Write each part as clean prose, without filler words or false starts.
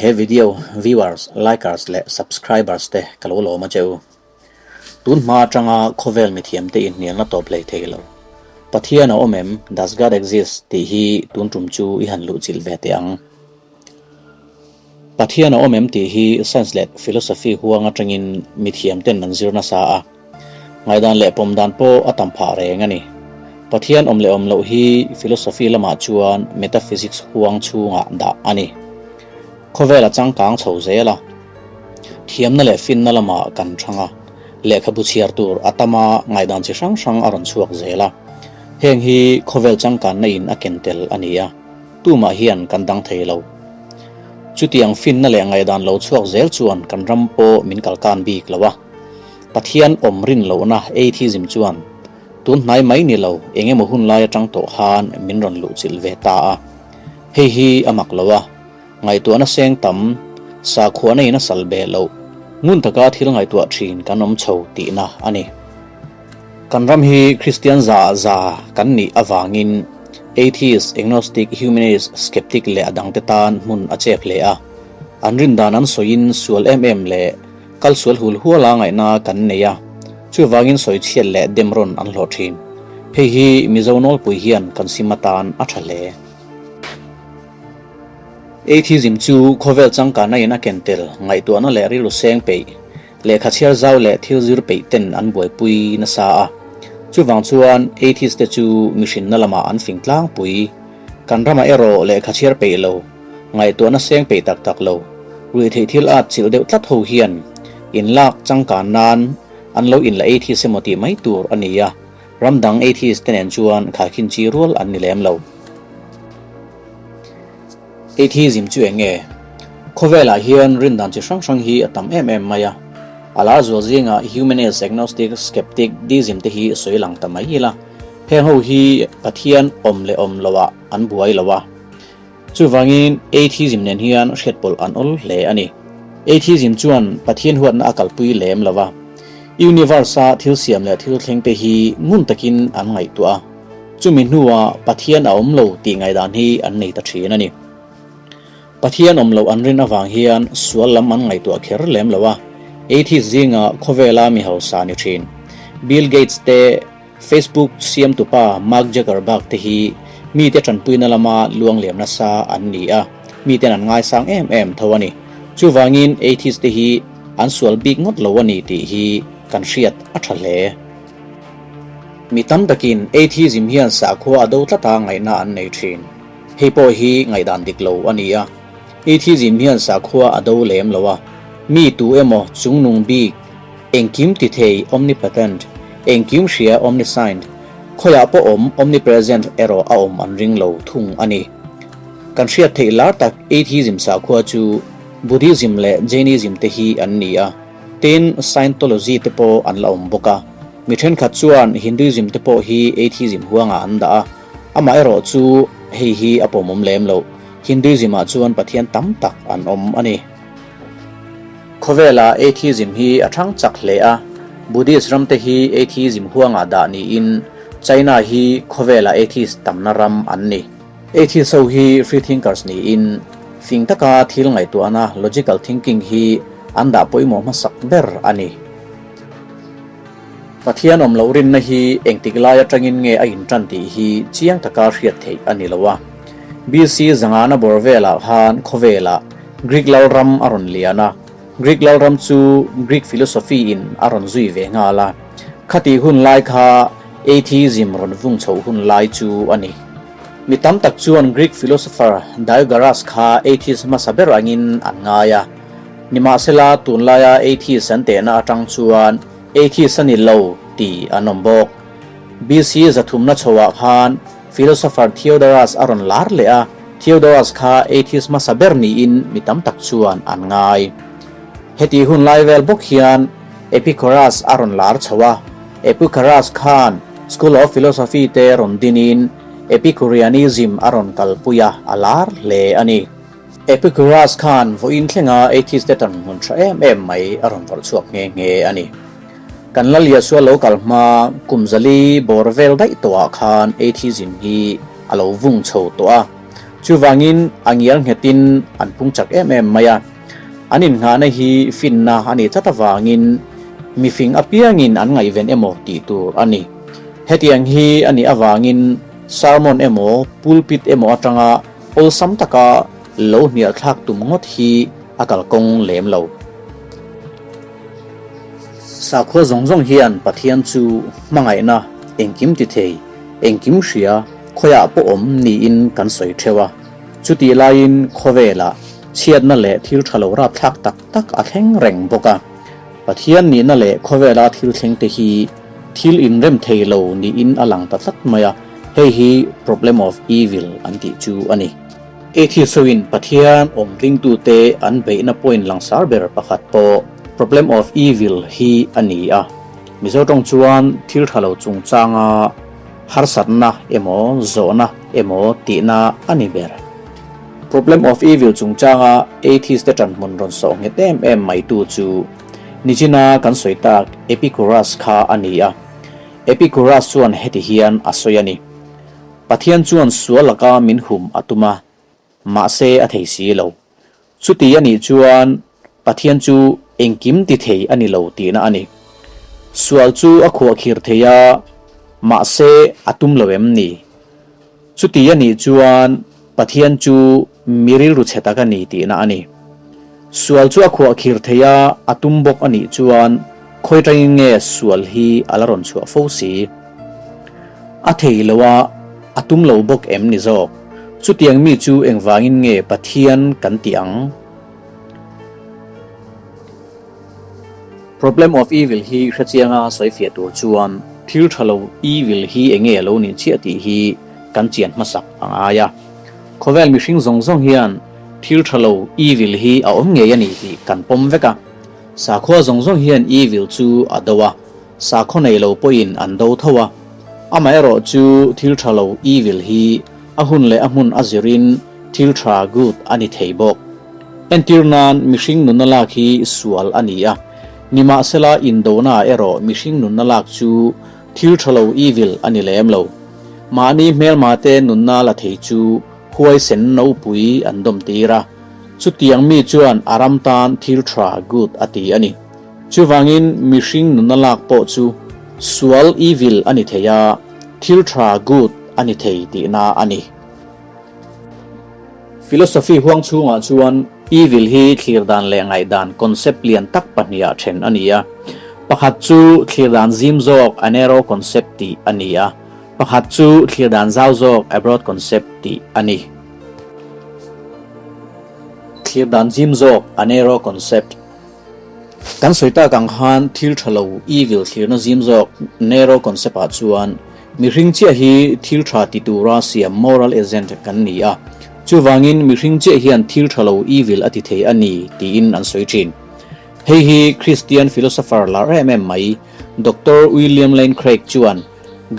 He video viewers, likers leh subscribers te ka lo lawm a che u. Tun hma atanga khawvel mithiam te inhnialna tawp hlei thei lo. Pathian a awm em, Does God exist? tih hi tun tum chu i han luhchilh ve teh ang. Pathian a awm em tih hi science leh philosophy huang atangin mithiam ten an zir nasa a. Ngaihdan leh pawm dan pawh a tam phah reng a ni. Pathian awm leh awm loh hi philosophy lamah chuan metaphysics huang chhungah dah a ni. Khawvel a changkang chho zel a, thiamna leh finna lamah kan thang a, lehkhabu chhiar tur a tam a, ngaihdan chi hrang hrang a rawn chhuak zel a. Heng hi khawvel changkanna in a ken tel a ni a, tumah hian kan dang thei lo. Chutiang finna leh ngaihdan lo chhuak zel chuan kan ram pawh min kalkan bik lo a. Pathian awm rin lohna atheism chuan tun hnai mai ni lo eng emaw hun lai atang tawh khan min rawn luhchilh ve ta a. Hei hi a mak lo a, ngaihtuahna seng tam, sakhuana in a sal beh loh, ngun taka thil ngaihtuah thin kan awm chho tihna a ni. Kan ram hi Kristian za za kan nih avangin atheist, agnostic, humanist, skeptic leh a dangte tan hmun a chep hle a. An rindan an sawiin sual em em leh Kal sual hul huala ngaihna kan nei a, chuvangin sawi chhiat leh dem rawn an hlawh thin. Hei hi Mizo nawlpui hian kan sim atan a tha hle. Atheism chu khawvel changkanna in a ken tel, ngaihtuahna leh rilru seng peih, lehkha chhiar zau leh thil zir peih ten an buaipui nasa a. Chuvang chuan atheist te chu mihrinna lamah an fing tlangpui. Kan ramah erawh lehkha chhiar peih lo, Ngaihtuahna seng peih tak tak lo, ruihtheih thil at chilh deuh tlat ho hian inlak changkan nan an lo inla atheist emaw tih mai tur a ni a, ram dang atheist te nen chuan khaikhin chi rual an ni lem lo. Atheism chu eng nge? Khawvelah hian rindan chi hrang hrang hi a tam em em mai a, a lar zual zingah humanist, agnostic, skeptic, deism te hi sawi lang ta mai ila, heng ho hi Pathian awm leh awm loah an buai lo a, Chuvangin atheism nen hian hriatpawlh an awl hle a ni. Atheism chuan Pathian huatna a kalpui lem lo va, universe-a thil siam leh thil thleng te hi ngun takin an ngaihtuah a, chumi hnuah Pathian a awm lo tih ngaihdan hi an nei ta thin a ni. Pathian awm loh an rin avang hian sual lam an ngaihtuah kher lem lo a, atheist zinga khawvela mi hausa ni thin Bill Gates te, Facebook siamtupa Mark Zuckerberg te hi mite tanpuina lama luangliam nasa an ni a, miten an ngaisang em em tho a ni. Chuvangin atheist te hi an sual bik ngawt lo a ni tih hi kan hriat a tha hle. Mi tam takin atheism hian sakhua a do tlata ngaihna an nei thin. Hei pawh hi ngaihdan dik lo a ni a. Atheism hian sakhua a do lem lo a, mi tu emaw chungnung bik, Engkim ti thei, omnipotent, engkim hria, omniscient, khawiah pawh awm, omnipresent, erawh a awm an ring lo thung a ni. Kan hriat theih lar tak atheism sakhua chu Buddhism leh Jainism te hi an ni a, tin Scientology te pawh an la awm bawk a. Mi thenkhat chuan Hinduism te pawh hi atheism huangah an dah a, amaherawh chu hei hi a pawmawm lem loh. Hinduism ah chuan pathian tam tak an awm a ni. Khawvela atheism hi a thang chak hle a, Buddhist ramte hi atheism huangah dah niin China hi khawvela atheist tamna ram an ni. Atheist ho hi free thinkers niin fing taka thil ngaihtuahna, logical thinking, hi an dah pawimawh hmasak ber a ni. Pathian awm loh rinna hi engtik lai atangin nge a intan tih hi chiang taka hriat theih a ni lo a. BC zangana bawr velah khan khawvelah Greek lalram a rawn lian a, Greek lalram chu Greek philosophy in a rawn zui ve nghal a, khatih hun lai kha atheism rawn vung chhoh hun lai chu a ni. Mi tam tak chuan Greek philosopher Diogenes kha atheist hmasa ber angin an ngai a, nimahsela tunlaia atheist an tehna atang chuan atheist a ni lo tih an awm bawk. BC zathumna chhoah khan Philosopher Theodorus a rawn lar leh a, Theodorus kha atheist hmasa ber niin mi tam tak chuan an ngai. Heti hun lai vel bawk hian Epicurus a rawn lar chho a, Epicurus khan School of Philosophy te rawn dinin Epicureanism a rawn kalpui a, a lar hle a ni. Epicurus khan vawiin thlenga atheist te tan hmun tha em em mai a rawn vawrh chhuak nghe nghe a ni. Kan la Liasua lo kal hma kum zali bawr vel daih tawhah khan atheism hi a lo vung chho tawh a. Chuvangin a ngial nghetin an pung chak em em mai a. An innghahna hi finna a nih tlat avangin mifing apiangin an ngaihven emaw tih tur a ni. Hetiang hi a nih avangin sermon emaw pulpit emaw atanga awlsam taka lo hnial thlak tum ngawt hi a kalkawng lem lo. Sakhua zawng zawng hian Pathian chu hmangaihna engkim ti thei, engkim hria, khawiah pawh awm niin kan sawi theuh a. Chutih laiin khawvelah chhiatna leh thil tha lo rapthlak tak tak a thleng reng bawk a. Pathian nihna leh khawvela thil thleng te hi thil inrem thei lo niin a lang ta tlat mai a, hei hi problem of evil an tih chu a ni. Atheist hoin Pathian awm ringtute an beihna point langsar ber pakhat pawh Problem of Evil hi a ni a. Mizo tawng chuan thil tha lo chungchanga harsatna emaw zawhna emaw tihna a ni ber. Problem of Evil chungchanga atheist te ṭanhmun rawn sawh nghet em em maitu chu nichina kan sawi tak Epicurus kha a ni a. Epicurus chuan heti hian a sawi a ni. Pathian chuan sual laka min hum a tum a, mahse a thei si lo. Chuti a nih chuan Pathian chu engkim ti thei a ni lo tihna a ni. Sual chu a khuahkhir thei a, mahse a tum lo em ni? Chuti a nih chuan Pathian chu mi rilru chhe tak a ni tihna a ni. Sual chu a khuahkhir thei a, a tum bawk a nih chuan khawi tangin nge sual hi a la rawn chhuah fo si? A thei lo a, a tum lo bawk em ni zawk? Chutiang mi chu engvangin nge Pathian kan tih ang? Problem of evil hi hrechianga sawifiah tur chuan thil tha lo evil hi enge a lo nih chiah tih hi kan chian hmasak a ngai a. Khawvel mihring zawng zawng hian thil tha lo evil hi a awm ngei a ni tih kan pawm vek a. Sakhua zawng zawng hian evil chu a do a, sakhaw nei lo pawhin an do tho a. Amaherawh chu thil tha lo evil hi a hun leh a hmun a zirin thil tha good a ni thei bawk. Entir nan mihring nunna lak hi sual a ni a, nimahsela indonaah erawh mihring nunna lak chu thil tha lo evil a ni lem lo. Mahni hmelmate nunna la thei chu huaisen nopui an dawm tir a, chutiang mi chuan a ram tan thil tha, good, a ti a ni. Chuvangin mihring nunna lak pawh chu sual, evil, a ni thei a, thil tha, good, a ni thei tihna a ni. Philosophy huang chhungah chuan evil hi thlir dan leh ngaihdan concept lian tak pahniha then a ni a. Pakhat chu thlir dan zim zawk, a narrow concept, tih a ni a. Pakhat chu thlir dan zau zawk, a broad concept, tih a ni. Thlir dan zim zawk, a narrow concept. Kan sawi tak ang khan thil tha lo, evil, thlirna zim zawk, narrow concept, ah chuan mihring chiah hi thil tha ti tura siam, moral agent, kan ni a. Chuvangin mihring chiah hian thil tha lo, evil, a ti thei a ni tiin an sawi thin. Hei hi Kristian philosopher lar em em mai Doctor William Lane Craig chuan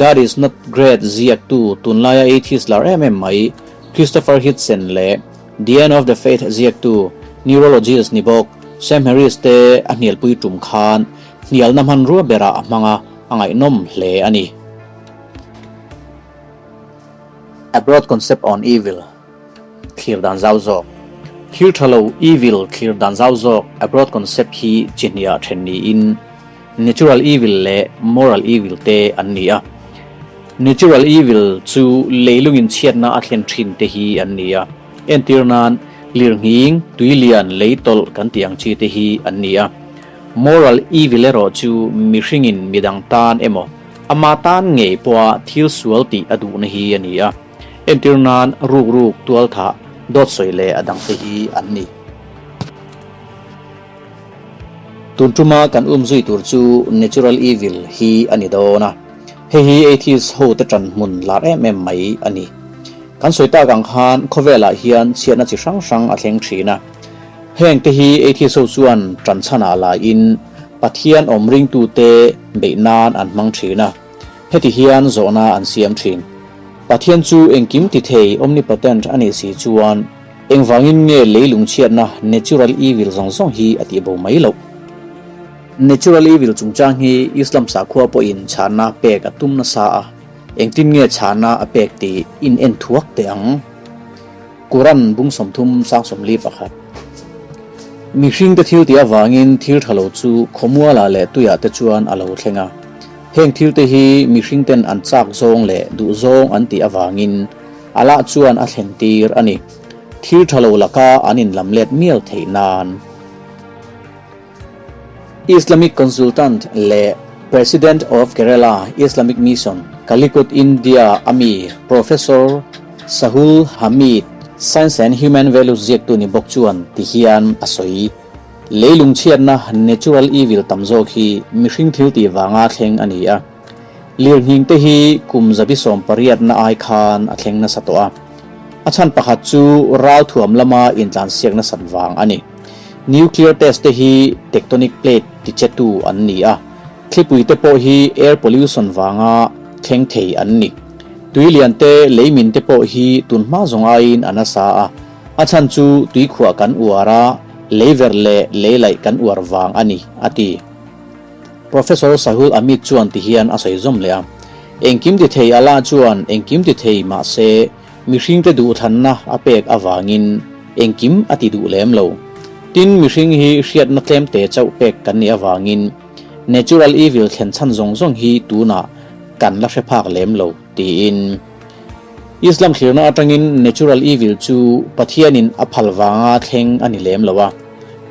God is not great ziaktu tunlaia atheist lar em em mai Christopher Hitchens leh The End of the Faith ziaktu neurologist ni bawk Sam Harris te a hnialpui tum khan hnialna hmanrua berah a hmang a, a ngaihnawm hle a ni. A Broad Concept on Evil, Thlir dan zau zawk. Thil tha lo, evil, thlir dan zau zawk, a broad concept, hi chi hniah then niin natural evil leh moral evil te an ni a. Natural evil chu leilungin chhiatna a thlen thin te hi an ni a. Entir nan, lirnghing, tuilian, lei tawlh kan tih ang chi te hi an ni a. Moral evil erawh chu mihringin midang tan emaw, ama tan ngei pawha thil sual tih a duhna hi a ni a. Entir nan, ruk ruk, tual thah, dawt sawi leh a dangte hi an ni. Tun tuma kan um zui tur chu natural evil hi a ni dawn a, hei hi atheist ho te ṭan hmun lar em em mai a ni. Kan sawi tak ang khan khawvelah hian chhiatna chi hrang hrang a thleng ṭhin a, heng te hi atheist ho chuan ṭan chhanah laiin Pathian awm ringtute beih nan an hmang ṭhin a, heti hian zawhna an siam ṭhin. Pathian chu engkim ti thei omnipotent a nih si chuan Engvangin nge leilung chhiatna natural evil zawng zawng hi a tihbo mai loh? Natural evil chungchang hi Islam sakhua pawhin chhahna pek a tum nasa a, engtin nge chhahna a pek tih in en thuak teh ang. Quran bung 30 chang 41. Mihringte thil tih avangin thil tha lo chu khawmualah leh tuiah te chuan a lo thleng a. Heng thilte hi mihringten an chak zawng leh duh zawng an tih avangin Allah chuan a thlen tir a ni. Thil tha lo laka an inlam let mial theih nan. Islamic Consultant leh President of Kerala Islamic Mission, Calicut, India a mi Professor Sahul Hameed, Science and Human Values ziaktu ni bawk chuan ti hian a sawi. Leilung chhiatna, natural evil, tam zawk hi mihring thil tih vanga thleng a ni a. Lirnghing te hi kum 180na ai khan a thleng nasa tawh a. A chhan pakhat chu ralthuam lama intlansiak nasat vang a ni. Nuclear test te hi tectonic plate tichetu an ni a, thlipui te pawh hi air pollution vanga thleng thei an ni. Tuilian te, leimin te pawh hi tunhma zawng aiin a nasa a, a chhan chu tuikhuah kan uar a, leiverh leh leilaih kan uar vang a ni, a ti. Professor Sahul Amit chuan ti hian a sawi zawm leh a, Engkim ti thei Allah chuan engkim ti thei mah se mihringte duhthlanna a pek avangin engkim a ti duh lem lo. Tin, mihring hi hriatna tlemte chauh pek kan nih avangin natural evil thlen chhan zawng zawng hi tunah kan la hre phak lem lo, tiin. Islam thlirna atangin natural evil chu Pathianin a phal vanga thleng a ni lem lo a,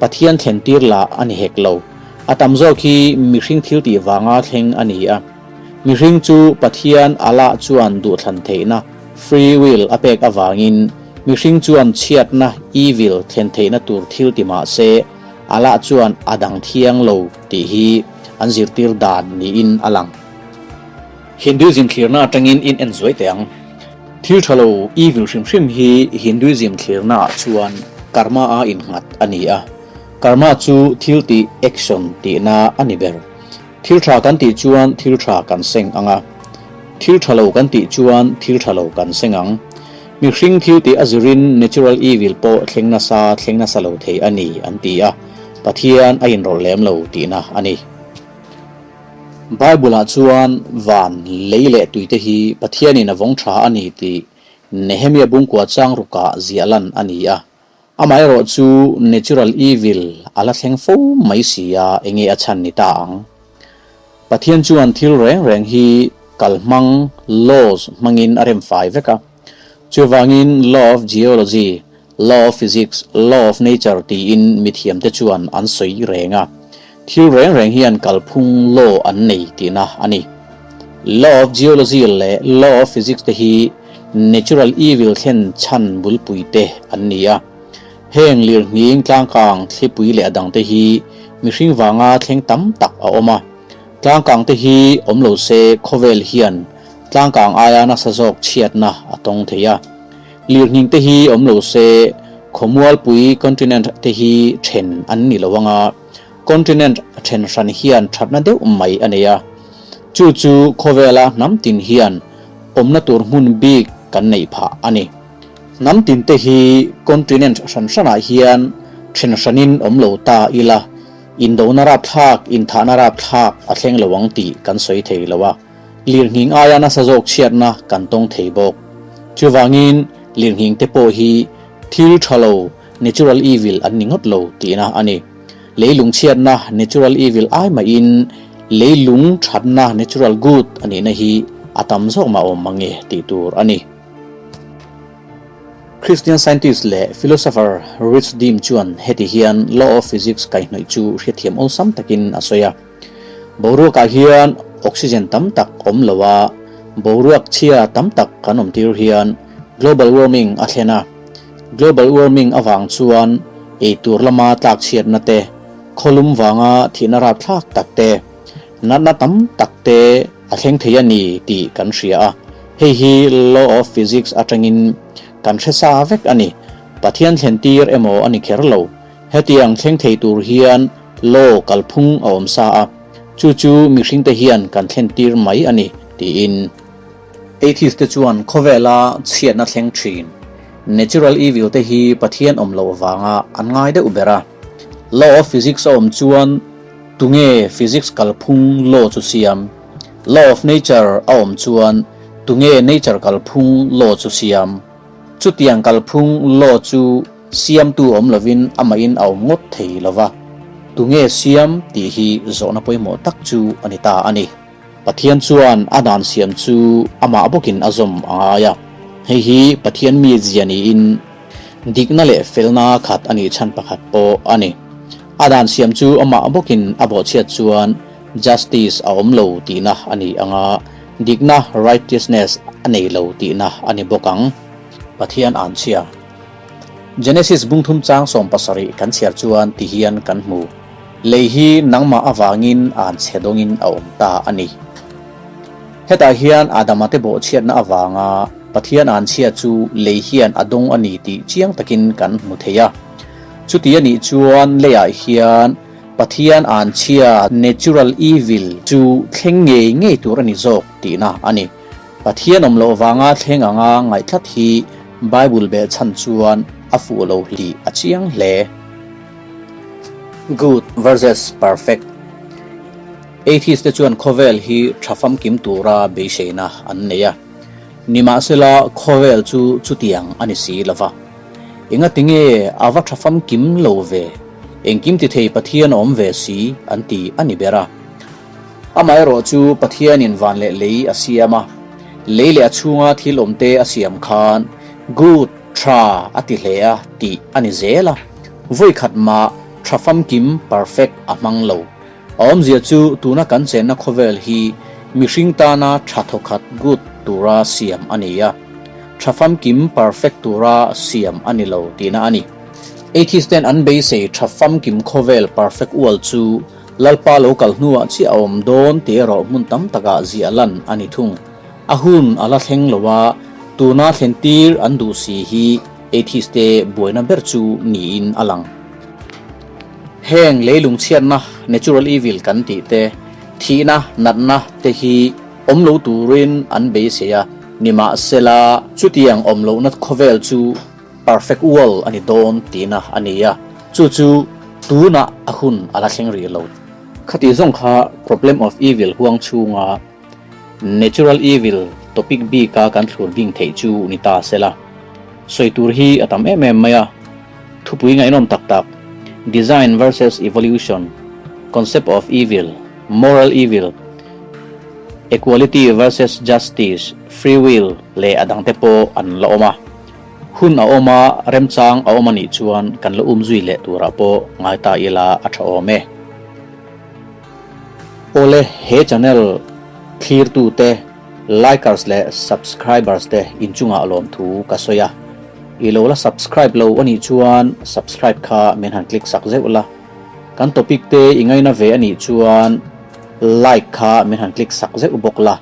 Pathian thlen tir lah a ni hek lo. A tam zawk hi mihring thil tih vanga thleng a ni a. Mihring chu Pathian Allah chuan duhthlan theihna, free will, a pek avangin mihring chuan chhiatna, evil, thlen theihna tur thil ti mah se Allah chuan a dang thiang lo tih hi an zirtir dan niin a lang. Hinduism thlirna atangin in en zuai teh ang. Thil tha lo, evil, hrim hrim hi Hinduism thlirna ah chuan karma a innghat a ni a. Karma chu thil tih, action, tihna a ni ber. Thil tha kan tih chuan thil tha kan seng ang a, thil tha lo kan tih chuan thil tha lo kan seng ang. Mihring thil tih a zirin natural evil pawh thleng nasa thleng nasa lo thei a ni an ti a, Pathian a inrawlh lem lo tihna a ni. Bible-ah chuan van, lei leh tuite hi Pathianin a vawng tha a ni tih Nehemia bungkua chang rukah ziah lan a ni a. Amaherawh chu natural evil a la thleng fo mai si a, enge a chhan ni ta ang? Pathian chuan thil reng reng hi kalhmang, laws, hmangin a remfai vek a. Chuvangin law of geology, law of physics, law of nature tiin mithiamte chuan an sawi reng a. Thil reng reng hian kalphung, law, an nei tihna a ni. Law of geology leh law of physics te hi Natural evil thlen chhan bulpui te an ni a. Heng lirnghing tlangkang thlipui leh a dangte hi mihring vanga thleng tam tak a awm a. Tlangkang te hi awm lo se khawvel hian tlangkang aia nasa zawk chhiatna a tawng thei a. Lirnghing te hi awm lo se khawmualpui continent te hi then an ni lo anga continent then hran hian thatna deuh mai a nei a. Chu chu khawvela hnam tin hian awmna tur hmun bik kan neih phah a ni. Hnam tinte hi continent hran hranah hian then hranin awm lo ta ila, indona rapthlak, inthahna rapthlak a thleng lo ang tih kan sawi thei lo a, lirnghing aia nasa zawk chhiatna kan tawng thei bawk. Chuvangin lirnghing te pawh hi thil tha lo, natural evil, an ni ngawt lo tihna a ni. Leilung chhiatna, natural evil, ai mahin leilung thatna, natural good, a nihna hi a tam zawk mah awm mang e tih tur a ni. Christian scientist leh philosopher Rich Deem chuan heti hian law of physics kaihhnawih chu hriatthiam awlsam takin a sawi a, Boruakah hian oxygen tam tak awm lo a, boruak chhia tam tak kan awm tir hian global warming a thlen a, Global warming avang chuan eitur lama tlakchhiatna te, khawlum vanga thihna rapthlak tak te, natna tam tak te a thleng thei a ni tih kan hria a. Hei hi law of physics atangin kan hre sa vek a ni. Pathian thlen tir emaw a ni kher lo. Hetiang thleng thei tur hian law kalphung a awm sa a, chu chu mihringte hian kan thlen tir mai a ni, tiin. Atheist te chuan khawvela chhiatna thleng thin, natural evil te hi Pathian awm loh vanga an ngai deuh ber a. Law of physics a awm chuan tunge physics kalphung law chu siam? Law of nature a awm chuan tunge nature kalphung law chu siam? Chutiang kalphung, law, chu siamtu awm lovin amahin a awm ngawt thei lo va, tunge siam tih hi zawhna pawimawh tak chu a ni ta a ni. Pathian chuan a dan siam chu amah bawkin a zawm a ngai a, hei hi Pathian mizia niin dikna leh felna khat a nih chhan pakhat pawh a ni. A dan siam chu amah bawkin a bawhchhiat chuan justice a awm lo tihna a ni ang a, dikna, righteousness, a nei lo tihna a ni bawk ang. Pathian anchhia. Genesis bungthum chang 70 kan chhiar chuan ti hian kan hmu, Lei hi nangmah avangin an chhe dawngin a awm ta a ni. Hetah hian Adama te bawhchhiatna avanga Pathian anchhia chu lei hian a dawng a ni tih chiang takin kan hmu thei a. Chuti a nih chuan leiah hian Pathian anchhia, natural evil, chu thleng ngei ngei tur a ni zawk tihna a ni. Pathian awm loh vanga thleng anga ngaihtlat hi Bible behchhan chuan a fuh lo tih a chiang hle. Good versus Perfect Atheist te chuan khawvel hi tha famkim tura beiseina an nei a. Nimahsela khawvel chu chutiang a ni si lova. Engatinge a va tha famkim lo ve? Engkim ti thei Pathian a awm ve si an ti a ni ber a. Amaherawh chu Pathianin van leh lei a siam a, lei leh a chhunga thil awmte a siam khan good, tha, a ti hle a tih a ni zel a, vawi khat mah tha famkim, perfect, a hmang lo. A awmzia chu tuna kan chenna khawvel hi mihring tana tha thawkhat, good, tura siam a ni a, tha famkim, perfect, tura siam a ni lo tihna a ni. Atheist ten an beisei tha famkim khawvel, perfect world, chu Lalpa lo kal hnuah chiah a awm dawn tih erawh hmun tam takah ziah lan a ni thung. A hun a la thleng lo a, tuna thlen tir an duh si hi atheist te buaina ber chu niin a lang. Heng leilung chhiatna, natural evil, kan tih te, thihna, natna te hi awm lo turin an beisei a, nimahsela chutiang awm lohna khawvel chu Perfect world a ni dawn tihna a ni a, chu chu tunah a hun a la thleng rih lo. Khati zawng kha Problem of Evil huang chhunga Natural Evil topic bika kan thlur bing theih chu ni ta se la. Sawi tur hi a tam em em mai a, thupui ngaihnawm tak tak, Design versus Evolution, Concept of Evil, Moral Evil, Equality versus Justice, Free Will leh a dangte pawh an la awm a. Hun a awm a, remchang a awm a nih chuan kan la um zui leh turah pawh ngai ta ila a tha awm e. Awle he channel thlirtute, likers leh subscribers te inchungah lawmthu ka sawi a. I lo la subscribe lo a nih chuan subscribe kha min han click sak zeuh la. Kan topic te i ngaina ve a nih chuan like kha min han click sak zeuh bawk la.